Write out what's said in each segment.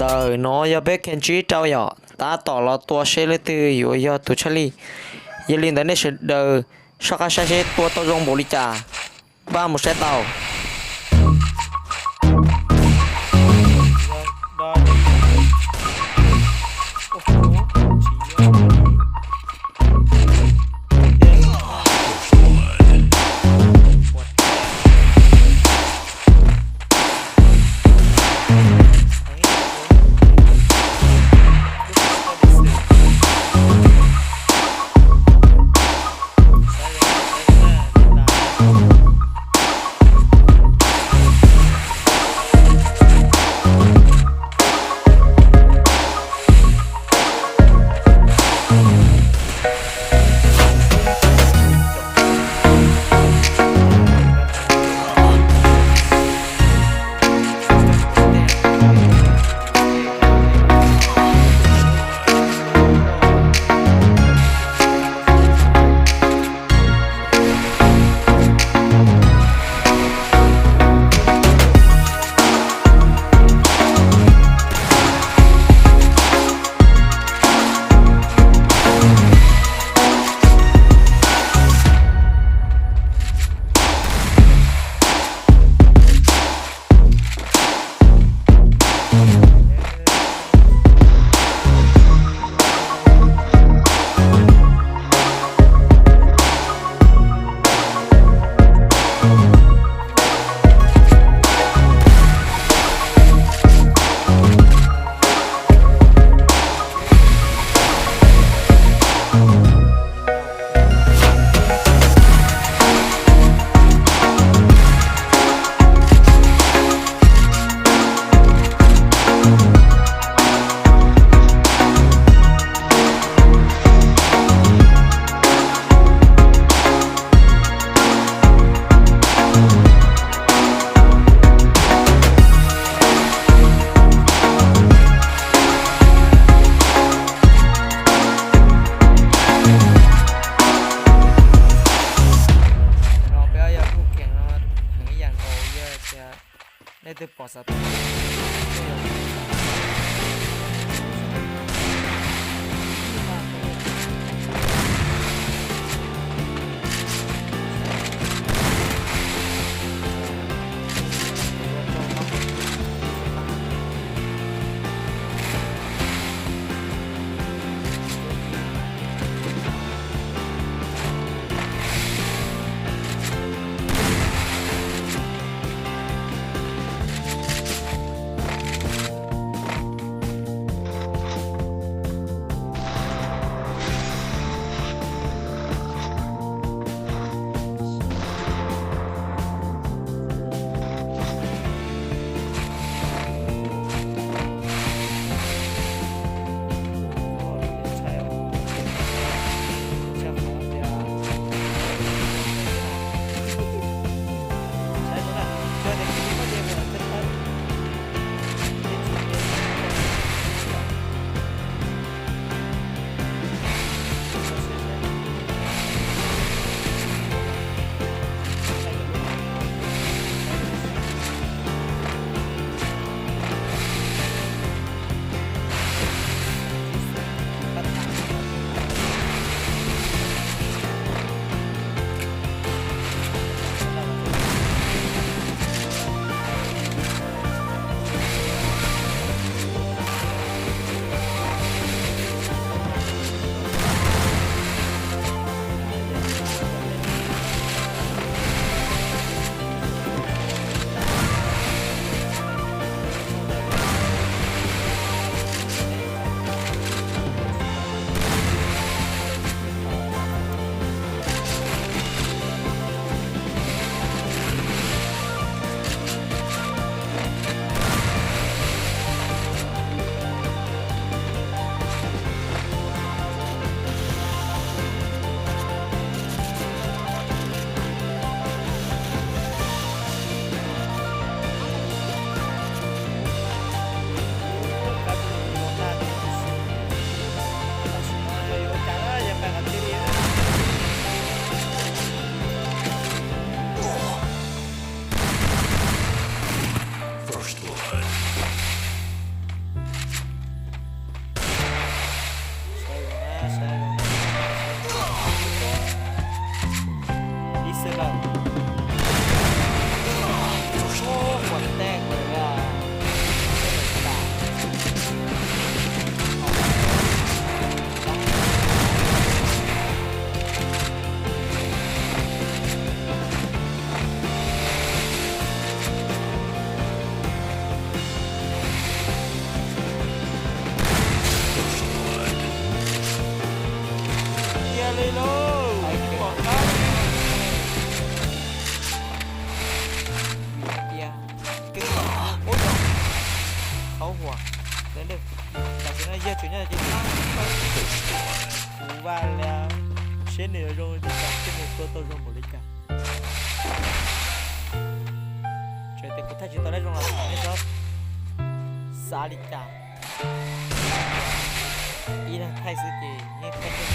Ntawm no yog peb kheej tsib rau yom, tab tom los tua seb leej twg yuav yog tus tshaj lij. Yog li ntawd nej sawv daws soj qab saib seb tua tau zoo npaum li cas. Pab mus saib tau. No peb yog kuj kheev no, kheev ib yam nkaus yog tias nej twb pom xav tau. Ib xwb lawm. Ua teb lawm. Cia li lauj, pom qab li. Cia, keb ua, ua, qhauv huam, tam sim no yog tseem nyob ces kuv vaj li, seb nws yuav zoo li cas, seb nws tua tau zoo npaum li cas. Txawm tias kuv thaij tsis tau dab zoo los nej txhob xav li cas. Ib leeg thaij xwb ces yeej thaij tau.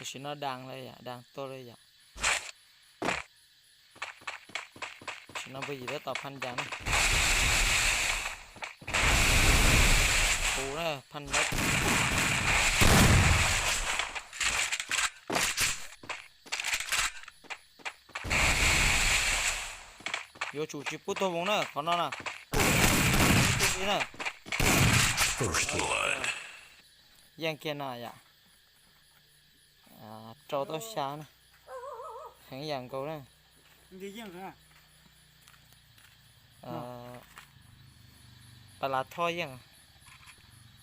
Tam sim no daas li yom, daas tuaj li yom. Tam sim no npawg Yim tab tom phaj ncas na. Kuv na, phaj ncas. Yuav tsum tsis pub tuag voos na, qhov no na. Pub li na. Yeej kiag no yom. Rau tau xya na. Heev yam nkaus na. Pas las thoj yeej.